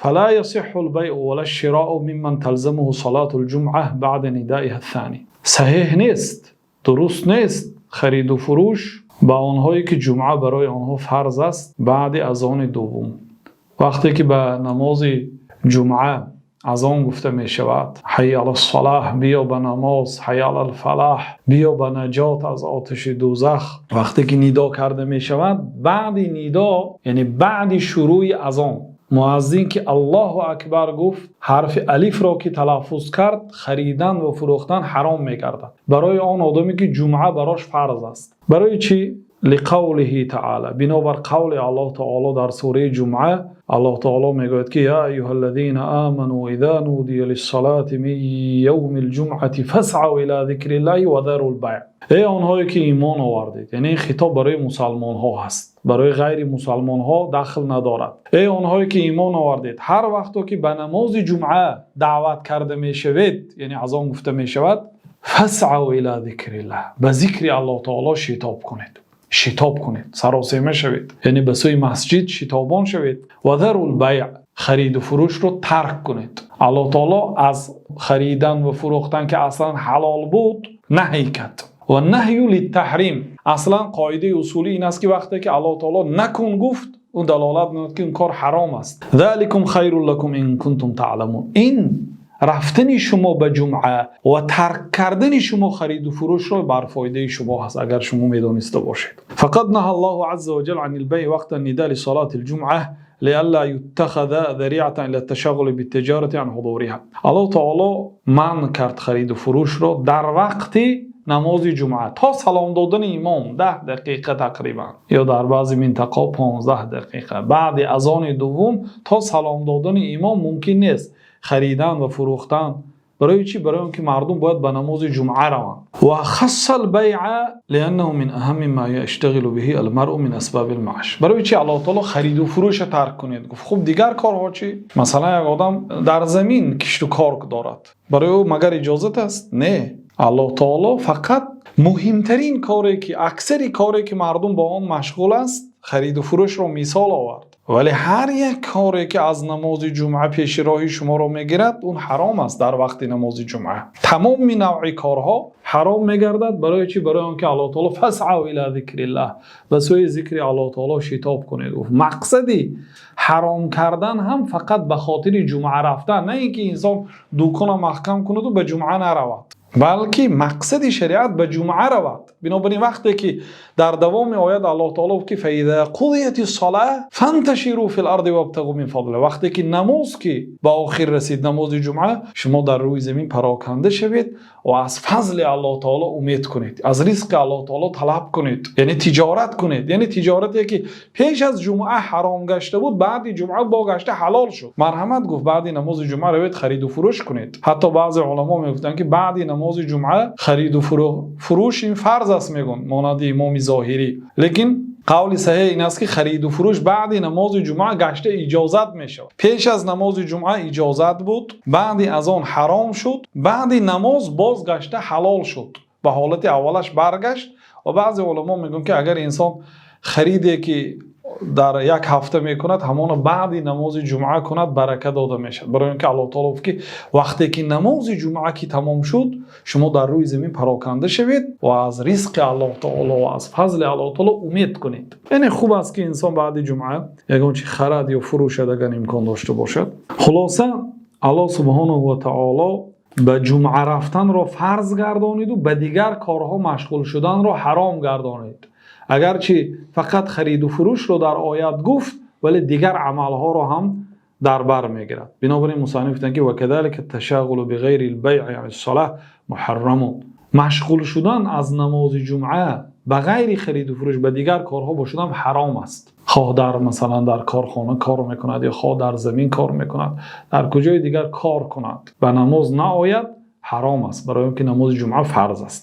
فلا يصح البيع ولا الشراء ممن تلزمه صلاة الجمعة بعد ندائها الثاني. Саҳеҳ нест, дуруст нест хариду фурӯш ба онҳое ки ҷумъа барои онҳо фарз аст баъди азони дуввум. Вақте ки ба намози ҷумъа азон гуфта мешавад, ҳайя алас-салоҳ, биё ба намоз, ҳайя алал-фалоҳ, биё ба наҷот аз оташи дӯзах. Вақте ки нидо карда мешавад, баъди нидо, яъне баъди шурӯи азон, муаззин ки Аллоҳу акбар гуфт, ҳарфи алифро ки талаффуз кард, харидан ва фурӯхтан ҳаром мегардад барои он одаме ки ҷумъа барош фарз аст. Барои чӣ? لقوله تعالى, бинобар қавли Аллоҳ таоло дар сураи Ҷумъа. Аллоҳ таоло мегӯяд ки: يا أيها الذين آمنوا إذا نودي للصلاة من يوم الجمعة فاسعوا إلى ذكر الله وذروا البيع. Эй онҳое ки имон овардед, яъне ин хитоб барои мусалмонҳо ҳаст, барои ғайри мусалмонҳо дахл надорад. Эй онҳое ки имон овардед, ҳар вақто ки ба намози ҷумъа даъват карда мешавед, яъне азон гуфта мешавад, فاسعوا إلى ذكر الله, ба зикри Аллоҳ таоло шитоб кунед, шитоб кунед, саросема шавед, яъне ба сӯи масҷид шитобон шавед. وذروا البيع, хариду фурӯшро тарк кунед. Аллоҳ таоло аз харидан ва фурӯхтан, ки аслан ҳалол буд, наҳй кард. والنهي للتحريم. Аслан қоидаи усулӣ ин аст, ки вақте ки Аллоҳ таоло накун гуфт, он далолат мекунад, ки ин кор ҳаром аст. ذلكم خير لكم إن كنتم تعلمون. Ин рафтани шумо ба ҷумъа ва тарк кардани шумо хариду фурӯшро бар фоидаи шумо ҳаст, агар шумо медониста бошед. فقد نهى الله عز وجل عن البيع وقت النداء لصلاة الجمعة لئلا يتخذ ذريعة إلى التشغل بالتجارة عن حضورها. Аллоҳ таоло манъ кард хариду фурӯшро дар вақти намози ҷумъа то салом додани имом, 10 дақиқа тақрибан ё дар баъзе минтақаҳо 15 дақиқа. Баъди азони дуввум то салом додани имом мумкин нест харидан ва фурӯхтан. Барои чӣ? Барои он ки мардум бояд ба намози ҷумъа раванд. وخص البيع لأنه من أهم ما يشتغل به المرء من أسباب المعاش. Барои чӣ Аллоҳ таоло хариду фурӯша тарк кунед гуфт? Хуб, дигар корҳо чӣ? Масалан, як одам дар замин кишту кор дорад, барои ӯ магар иҷозат аст? Не, Аллоҳ таоло фақат муҳимтарин коре ки аксари коре ки мардум бо он машғул аст, хариду фурӯшро мисол овард. Вале ҳар як коре ки аз намози ҷумъа пеши роҳи шуморо мегирад, он ҳаром аст. Дар вақти намози ҷумъа тамоми навъи корҳо ҳаром мегардад. Барои чӣ? Барои он ки Аллоҳ таоло فاسعوا إلى ذكر الله, ба сӯи зикри Аллоҳ таоло шитоб кунед гуфт. Мақсади ҳаром кардан ҳам фақат ба хотири ҷумъа рафтан, на ин ки инсон дукона маҳкам кунаду ба ҷумъа наравад, балки мақсади шариат ба ҷумъа равад. Бинобар ин, вақте ки дар давоми оят Аллоҳ таоло гуфт ки فإذا قضيت الصلاة فانتشروا في الأرض وابتغوا من فضل الله, вақте ки намоз ки ба охир расид, намози ҷумъа, шумо дар рӯи замин пароканда шавед ва аз фазли Аллоҳ таоло умед кунед, аз ризқи Аллоҳ таоло талаб кунед, яъне тиҷорат кунед. Яъне тиҷорате ки пеш аз ҷумъа ҳаром гашта буд, баъди ҷумъа богашта ҳалол шуд. Марҳамат, гуфт, баъди намози ҷумъа равед, хариду фурӯш кунед. Ҳатто баъзе уламо мегуфтанд, ки баъди намози ҷумъа хариду фурӯш ин фарз аст, мегӯянд, монанди имоми Зоҳирӣ. Лекин қавли саҳеҳ ин аст, ки хариду фурӯш баъди намози ҷумъа гашта иҷозат мешавад. Пеш аз намози ҷумъа иҷозат буд, баъди аз он ҳаром шуд, баъди намоз боз гашта ҳалол шуд, ба ҳолати аввалаш баргашт. Ва баъзе уламо мегӯянд, ки агар инсон хариде ки дар як ҳафта мекунад, ҳамоно баъди намози ҷумъа кунад, барака дода мешавад. Барои он ки Аллоҳ таоло гуфт, ки вақте ки намози ҷумъа ки тамом шуд, шумо дар рӯи замин пароканда шавед ва аз ризқи Аллоҳ таоло ва аз фазли Аллоҳ таоло умед кунед. Яъне хуб аст, ки инсон баъди ҷумъа ягон чи харад ё фурӯшад, агар имкон дошта бошад. Хулоса, Аллоҳ субҳонаҳу ва таоло ба ҷумъа рафтанро фарз гардониду ба дигар корҳо машғул шуданро ҳаром гардонид. Агарчи фақат хариду фурӯшро дар оят гуфт, вале дигар амалҳоро ҳам дар бар мегирад. Бинобар ин мусанниф гуфтанд, ки وكذلك التشاغل بغير البيع عن الصلاة محرم. Машғул шудан аз намози ҷумъа ба ғайри хариду фурӯш ба дигар корҳо бошудан ҳаром аст. Хоҳ дар, масалан, дар корхона кор мекунад ё хоҳ дар замин кор мекунад, дар куҷои дигар кор кунад, ба намоз наояд, ҳаром аст, барои он ки намози ҷумъа фарз аст.